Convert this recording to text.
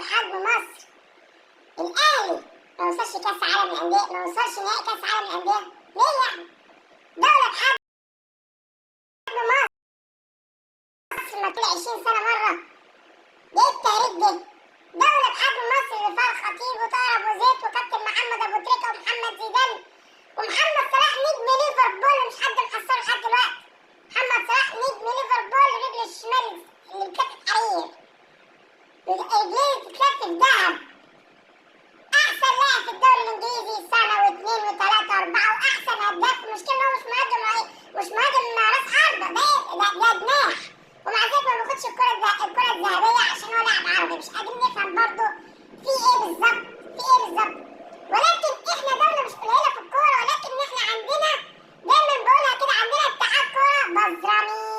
بحجم مصر، الاهلي ما وصلش كاس عالم الاندية، ما وصلش نهائي كاس عالم الاندية، ليه يعني؟ دولة بحجم مصر ما كل 20 سنة مرة، ده ايه التهريج ده؟ دولة بحجم مصر اللي فيها الخطيب وطاهر ابو زيد وكابتن محمد ابو تريكه ومحمد زيدان ومحمد صلاح نجم ليفربول، مش حد محصله لحد دلوقتي. محمد صلاح نجم ليفربول، رجله الشمال اللي بتلف حرير، رجليه بتتلف في ذهب، احسن لاعب في الدوري الانجليزي سنة واثنين وثلاثة واربعة، واحسن هداف. المشكلة ان هو مش مهاجم، مش مهاجم راس حربه، ده جناح، ومع ذلك ما بياخدش الكره الذهبية عشان هو لاعب عربي. مش قادرين نفهم برضه في ايه بالظبط، في ايه بالظبط. ولكن احنا دولة مش قليله في الكورة، ولكن احنا عندنا دايما بقولها كده، عندنا اتحاد كورة بزرامين.